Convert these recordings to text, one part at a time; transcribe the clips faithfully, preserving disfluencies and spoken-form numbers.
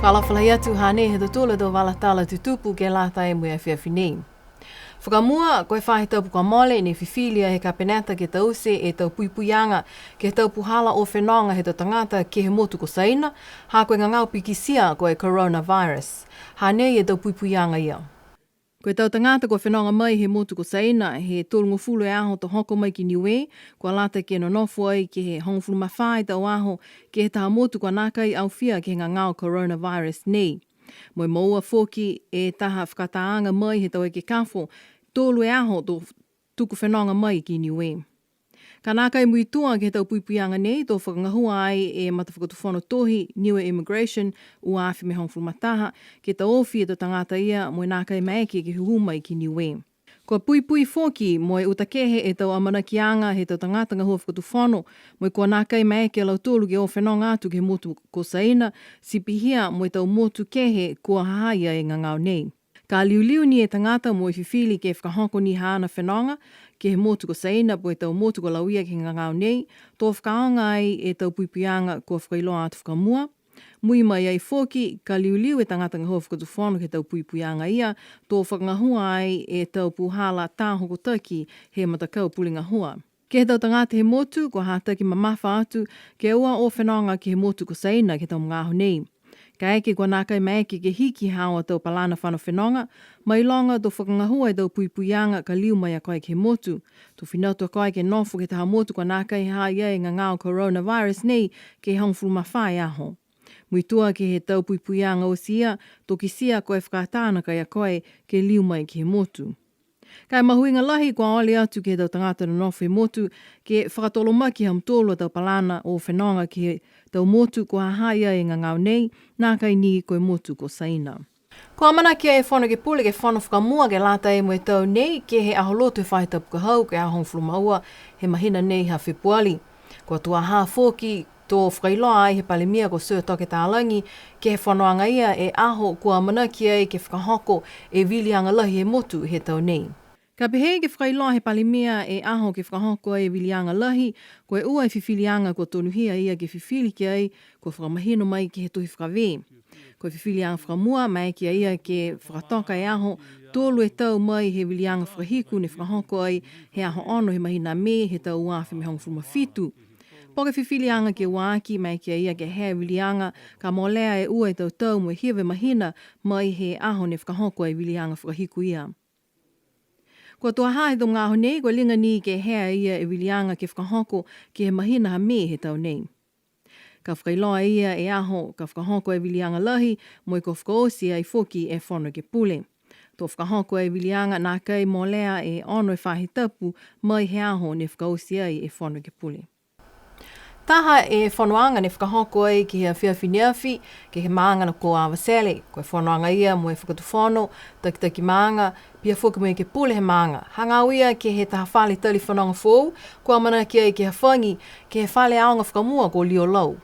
Fakaalofa lahi atu, hanei e tau vala tala tutupu ke lata mo e afiafi nei. Fakamua, ko e faahi tapu kua mole ne fifili e Kapeneta ke taute e tau puipuiaga ke he tau puhala o fenoga he tau tagata ke he motu ko Saina, ha ko e gagao pikitia ko e coronavirus. Hanei e tau puipuiaga ia. Ko e tau tagata kua fenoga mai he motu ko Saina, he tolugofulu e aho to hoko mai ki Niue, kua lata ke nonofo ai ke he hogofulu ma fā e tau aho ke he taha motu kua nākai aofia ke he gagao coronavirus nei. Mo e moua foki e taha fakatāaga mai he tau ekekafo, tolu e aho to tuku fenoga mai ki Niue. Ka nākai muitua ke he tau puipuiaga nei, to fakagahua ai e matafakatufono tohi Niue Immigration, ua afe mo e hogofulu ma taha, ke taofi e tau tagata ia mo e nākai maeke ke hūhū mai ki Niue. Kua puipui foki mo e uta kehe e tau amanakiaga he tau tagata gahua fakatufono, mo e kua nākai maeke a lautolu ke o fenoga atu ke he motu ko Saina, ti pihia mo e tau motu kehe kua ha ha i ai e gagao nei. Ka liuliu ni e tagata mo e fifili ke fakahoko ni haana fenoga ke he motu ko Saina po ke tau motu kua lauia ke he gagao nei, to fakaaoga ai e tau puipuiaga kua fakailoa atu fakamua. Mui mai ai foki, ka liuliu e tagata gahua fakatufono ke he tau puipuiaga ia, to fakagahua ai e tau puhala tā hokotaki he matakau pule gahua. Ke he tau tagata he motu, kua hataki mamafa atu ke ua o fenoga ke he motu ko Saina ke he tau magaaho nei. Kaeke kua nākai maeke ke hiki haau a tau palana fano fenoga, mailoga to fakagahua e tau puipuiaga ka liu mai a koe ke he motu. To fina atu a koe ke nofo ke he taha motu kua nākai ha ha i ai e gagao coronavirus nei ke he hogofulu ma fā e aho. Muitua ke he tau puipuiaga oti ia, to kitia ko e fakaatā nakai a koe ke liu mai ke he motu. Ka e mahuiga lahi kua ole atu ke he tau tagata nonofo he motu, ke fakatolomaki ha mutolu a tau palana o fenoga ke he tau motu kua ha ha i ai e gagao nei, nākai ni ko e motu ko Saina. Kua amanaki e Fono Ekepule ke fono fakamua ke lata mo e tau nei, ke he aho Lotu he faahi tapu ka hau, ke he aho hogofulu ma ua he mahina nei ha Fepuali. Kua tuaha foki to fakailoa ai he Palemia ko Sir Toke Talagi, ke he fonoaga ia e aho kua amanaki ai ke fakahoko e viliaga lahi he motu he tau nei. Ka pehē ke fakailoa he Palemia e aho ke fakahoko ai e viliaga lahi, ko e ua e fifiliaga kua tonuhia ia ke fifili ki ai, kua fakamahino mai ke he tohi fakavē. Ko e fifiliaga fakamua, maeke a ia ke fakatoka e aho tolu e tau mai he viliaga fakahiku ne fakahoko ai he aho ono he mahina Me he tau ua afe mo e hogofulu ma fitu. Po ke fifiliaga ke ua aki, maeke a ia ke hea e viliaga, ka molea e ua e tau tau mo e hiva e mahina mai he aho ne fakahoko ai e viliaga fakahiku ia. Kua tuaha he tau magaaho nei, kua liga ni ke hea e ia e viliaga ke fakahoko ke he mahina ha Me he tau nei. Ka fakailoa e ia e aho ka fakahoko e viliaga lahi, mo e kua fakaoti ai foki e Fono Ekepule. To fakahoko e viliaga nākai molea e ono e faahi tapu mai he aho ne fakaoti ai e Fono Ekepule. Taha e fonoaga ne fakahoko ai ke he afiafi neafi, ke he maaga ko Avatele. Ko e fonoaga ia mo e Fakatufono, takitaki maaga, pihia foki mo e Ekepule he maaga. Hagaao ia ke he taha fale tali fenoga foou, kua amanaki ai ke hafagi, ke he fale aoga fakamua ko Liolau.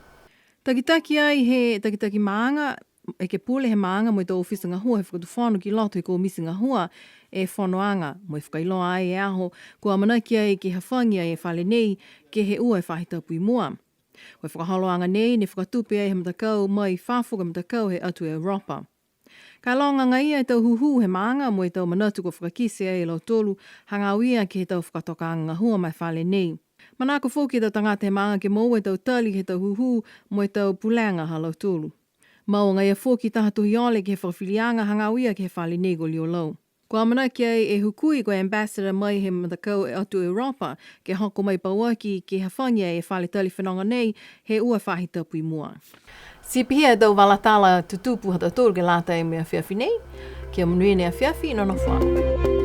Takitaki ai he takitaki maaga, Ekepule he maaga mo e tau ofisa gahua he Fakatufono ki loto he komiti gahua e fonoaga, mo e fakailoa ai e aho kua amanaki ai ke hafagi ai e fale nei ke he ua e faahi tapu i mua. Ko e fakaholoaga nei ne fakatupe ai he matakau mai fafo ke he matakau he atu Europa. Ka e loga agaia e tau hūhū he maaga mo e tau manatu kua fakakite ai e lautolu, hagaao ia ke he tau fakatokaaga gahua ma e fale nei. Manako foki e tau tagata he maaga ke moua e tau tali ke he tau hūhū mo e tau pulega ha lautolu. Mau agaia foki taha tohi ole ke he fakafiliaga hagaao ia ke he fale nei ko Liolau. Kua amanaki ai e hukui ko e ambassador mai he matakau he atu Europa, ke hoko mai pauaki ke hafagi ai e fale tali fenoga nei he ua faahi tapu i mua. Ti pihia e tau vala tala tutupu ha tautolu ke lata mo e afiafi nei, kia monuina e afiafi, nonofo ā.